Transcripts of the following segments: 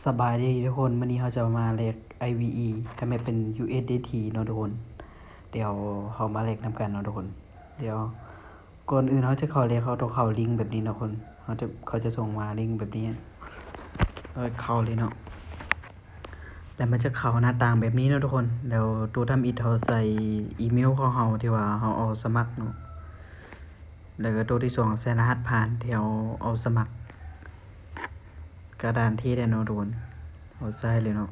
ສະບາຍດີທຸກຄົນ, ມື້ນີ້ເຮົາຈະມາແລກ ໄອວີອີ ຖ້າແມ່ນເປັນ ຢູເອັສດີທີ ເນາະທຸກຄົນ. ດຽວເຮົາມາແລກນຳກັນເນາະທຸກຄົນ. ດຽວກ່ອນອື່ນເຮົາຈະເຂົ້າແລກ ເຮົາຕ້ອງເຂົ້າລິງແບບນີ້ເນາະທຸກຄົນ. ເຮົາຈະ ເຂົາຈະສົ່ງມາລິງແບບນີ້ ເຮົາເຂົ້າເລີຍເນາະ. ແລ້ວມັນຈະເຂົ້າໜ້າຕ່າງແບບນີ້ເນາະທຸກຄົນ. ແລ້ວໂຕທຳອິດເຮົາໃສ່ອີເມວຂອງເຮົາທີ່ວ່າເຮົາເອົາສະໝັກເນາະ. ແລ້ວກໍໂຕທີສອງໃສ່ລະຫັດຜ່ານທີ່ເຮົາເອົາສະໝັກ. ກະດານເທດແລ້ວເນາະທຸກຄົນ, ເຮົາໃສ່ເລີຍເນາະ.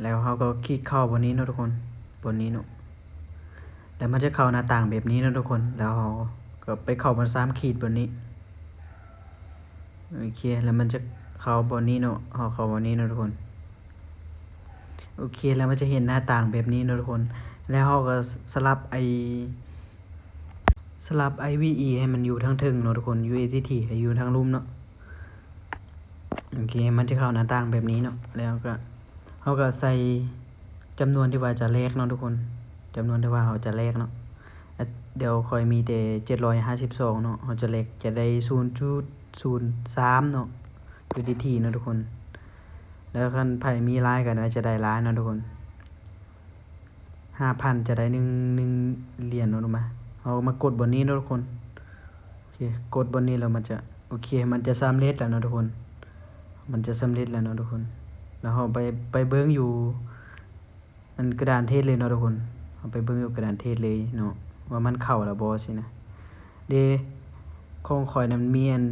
ແລ້ວເຮົາກໍຄລິກເຂົ້າບ່ອນນີ້ເນາະທຸກຄົນ, ບ່ອນນີ້ເນາະ. ແລ້ວມັນຈະເຂົ້າໜ້າຕ່າງແບບນີ້ເນາະທຸກຄົນ. ແລ້ວເຮົາກໍໄປເຂົ້າບ່ອນສາມຂີດບ່ອນນີ້. ໂອເຄ ແລ້ວມັນຈະເຂົ້າບ່ອນນີ້ເນາະ, ເຮົາເຂົ້າບ່ອນນີ້ເນາະທຸກຄົນ. ໂອເຄ ແລ້ວມັນຈະເຫັນໜ້າຕ່າງແບບນີ້ເນາະທຸກຄົນ. ແລ້ວເຮົາກໍສະຫຼັບໄອ ສະຫຼັບ ໄອວີອີ ໃຫ້ມັນຢູ່ທາງເທິງເນາະທຸກຄົນ, ຢູເອັສດີທີ ໃຫ້ຢູ່ທາງລຸ່ມເນາະ. ໂອເຄ ມັນຈະເຂົ້າໜ້າຕ່າງແບບນີ້ເນາະ. ແລ້ວກໍ ເຮົາກໍໃສ່ຈຳນວນທີ່ວ່າຈະແລກເນາະທຸກຄົນ, ຈຳນວນທີ່ວ່າເຮົາຈະແລກເນາະ. ດຽວຂ້ອຍມີແຕ່ເຈັດຮ້ອຍຫ້າສິບສອງເນາະ, ເຮົາຈະແລກ ຈະໄດ້ສູນຈຸດສູນສາມເນາະ ຢູເອັສດີທີ ເນາະທຸກຄົນ. ແລ້ວຄັນໃຜມີຫຼາຍກໍອາດຈະໄດ້ຫຼາຍເນາະທຸກຄົນ. ຫ້າພັນຈະໄດ້ໜຶ່ງ ໜຶ່ງຫຼຽນເນາະ. ມາ ເຮົາມາກົດບ່ອນນີ້ເນາະທຸກຄົນ. ໂອເຄ ກົດບ່ອນນີ້ແລ້ວມັນຈະ ໂອເຄ ມັນຈະສຳເລັດແລ້ວເນາະທຸກຄົນ, ມັນຈະສຳເລັດແລ້ວເນາະທຸກຄົນ. ແລ້ວເຮົາໄປ ໄປເບິ່ງຢູ່ອັນກະດານເທດເລີຍເນາະທຸກຄົນ, ເຮົາໄປເບິ່ງຢູ່ກະດານເທດເລີຍເນາະ ວ່າມັນເຂົ້າແລ້ວບໍ່ຊີ້ນະ. ເດ ຂອງຂ້ອຍນັ້ນມີອັນ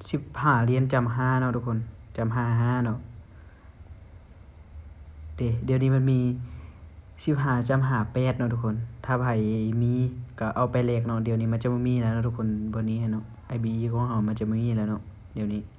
ສິບຫ້າຫຼຽນຈ້ຳຫ້າເນາະທຸກຄົນ, ຈ້ຳຫ້າຫ້າເນາະ. ເດ ດຽວນີ້ມັນມີສິບຫ້າຈ້ຳຫ້າແປດເນາະທຸກຄົນ. ຖ້າໃຜມີກໍເອົາໄປແລກເນາະ, ດຽວນີ້ມັນຈະບໍ່ມີແລ້ວເນາະທຸກຄົນ. ບ່ອນນີ້ເນາະ ໄອວີອີ ຂອງເຮົາມັນຈະບໍ່ມີແລ້ວເນາະ ດຽວນີ້.